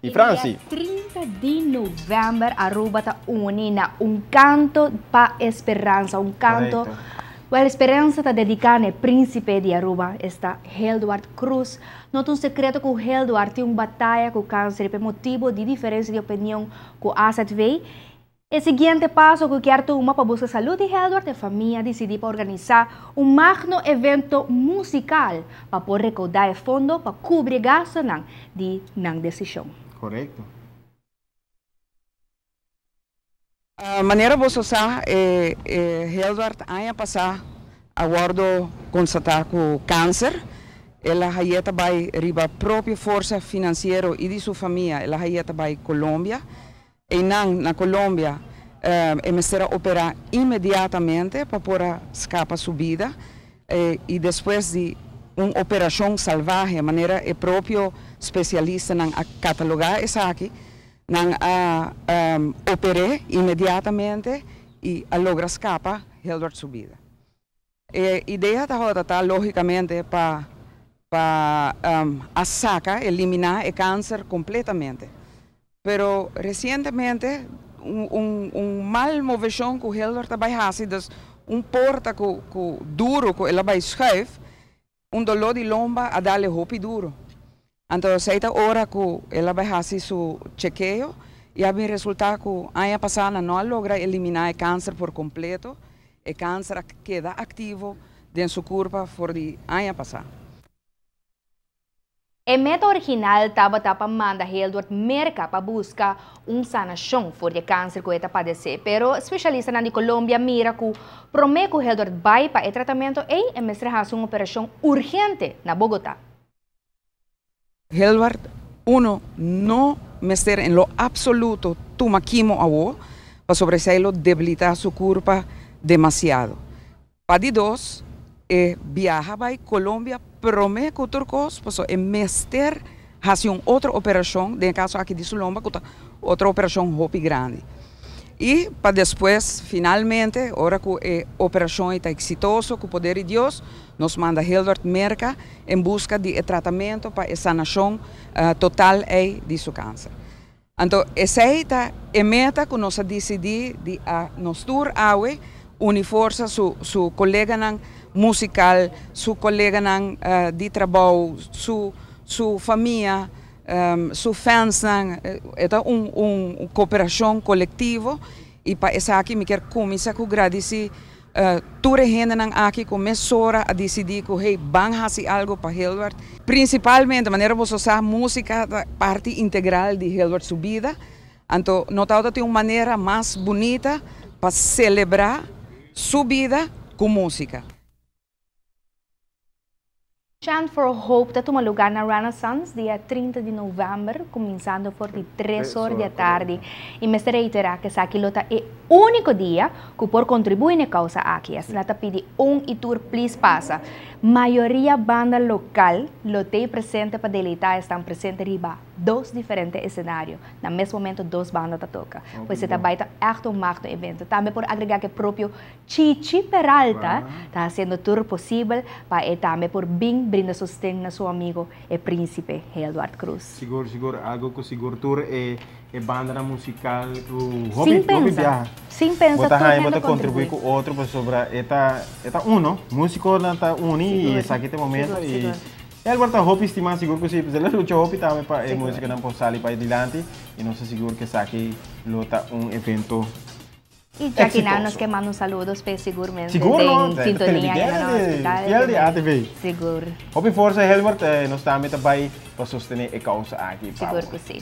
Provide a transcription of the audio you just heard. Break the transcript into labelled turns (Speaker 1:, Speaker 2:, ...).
Speaker 1: Y Franci.
Speaker 2: Dia 30 di november Aruba ta uni na un canto pa e speransa, un canto Wel speransa ta dedica na e principe di Aruba, esta Hildward Croes. No ta un secreto cu Hildward tin un bataya cu cancer y pa e motibo di diferencia di opinion cu AZV, E siguiente paso cu kier tuma pa busca salud di Heldward e famia a dicidi pa organisa un magno evento musical pa por recauda e fondo pa cubri e gastonan di nan decision.
Speaker 1: Correcto.
Speaker 3: Manera boso sa e Heldward aña pasa a wordo constata cu cancer. El a haye ta bay riba propio forsa financiero y di su famia el a haye ta bay Colombia. Einan na Colombia e mester a operá inmediatamente pa por a skapa su bida i despues di un operashon salvahe manera e propio spesialistanan a katalogá esaki, nan a oper'é inmediatamente i a logra skapa Hildward su bida. E idea tabata ta logicamente pa pa a saca, elimina e cancer completamente. Pero recientemente un un un mal movecion cu Hildor ta bay haci, dus un porta cu cu duro cu el a bay schuif, un dolor di lomba a dale hopi duro. Anto esei ta ora cu el a bay haci su chekeo y a bin resulta cu aña pasa nan no a logra elimina e cancer por completo, e cancer a keda activo den su curpa for di aña pasa.
Speaker 2: E meta original tabata pa manda Hildward Merca pa busca un sanacion for di e cancer cu e ta padece, pero specialistanan di Colombia mira cu prome cu Hildward bay pa e tratamento ey e mester haci un operacion urgente na Bogota.
Speaker 3: Hildward, Uno no mester en lo absoluto tuma kimo awo, pasobra esei lo debilita su curpa demasiado. Pa di dos, e biaha bai Colombia prome cu tur cos, pasobra e mester haci un otro operacion, den e caso aki di su lomba, cu ta otro operacion hopi grandi. Y pa despues, finalmente, ora cu e operacion ei ta exitoso, cu poder di Dios, nos manda Hildward Merca en busca di e tratamento pa e sanacion total ei di su cancer. Anto esei ta e meta cu nos a dicidi di a nos tur awe uni forsa, su su coleganan musical, su coleganan di trabou, su su famia, Su fansnan, e ta un un cooperacion colectivo y pa esaki mi kier cuminsa cu gradici tur e hendenan aki cu mesora a dicidi cu hey ban haci algo pa Hildward. Principalmente manera boso sa musica ta parti integral di Hildward su bida, anto no tabata tin un manera mas bunita pa celebra su bida cu musica.
Speaker 2: Chant for Hope ta tuma lugar na Renaissance dia 30 di november cuminsando for di tres or di atardi y mester reitera cu esaki lo ta e unico dia cu por contribui na e causa aki. Asina ta pidi un y tur please pasa. Mayoria banda local lo t'ey presente pa deleita esnan presente riba dos diferente escenario. Na mes momento dos banda ta toca. Pues e ta bay ta echt un magno evento. Tambe por agrega cu e propio Chichi Peralta ta haciendo tur posibel pa e tambe por bin brinda sosten na su amigo e Principe Hildward Croes.
Speaker 1: Sigur, sigur, algo cu sigur tur e e bandanan musical cu hopi, hopi biaha.
Speaker 2: Sin pensa,
Speaker 1: bo ta
Speaker 2: tur
Speaker 1: haña, bo
Speaker 2: hende
Speaker 1: ta contribui
Speaker 2: contribui.
Speaker 1: cu otro pasobra e ta e ta uno, musiconan ta uni y
Speaker 2: Sigur,
Speaker 1: esaki ta e momento
Speaker 2: sigur,
Speaker 1: y
Speaker 2: sigur.
Speaker 1: Hildward ta hopi estima, sigur cu si, el a lucha hopi tambe pa e
Speaker 2: Sigur.
Speaker 1: musiconan por sali pa dilanti y nos ta sigur cu esaki lo ta un evento
Speaker 2: Y djaki nan nos
Speaker 1: Exitoso.
Speaker 2: ke manda un saludo spe sigurmente
Speaker 1: Sigur no,
Speaker 2: den
Speaker 1: ta
Speaker 2: sintonia
Speaker 1: televidente
Speaker 2: na
Speaker 1: di
Speaker 2: hospital.
Speaker 1: fiel di ATV.
Speaker 2: Sigur.
Speaker 1: Hopi forsa Hilbert, nos tambe ta bay pa sostene e causa aki pa
Speaker 2: Sigur
Speaker 1: bo.
Speaker 2: cu si.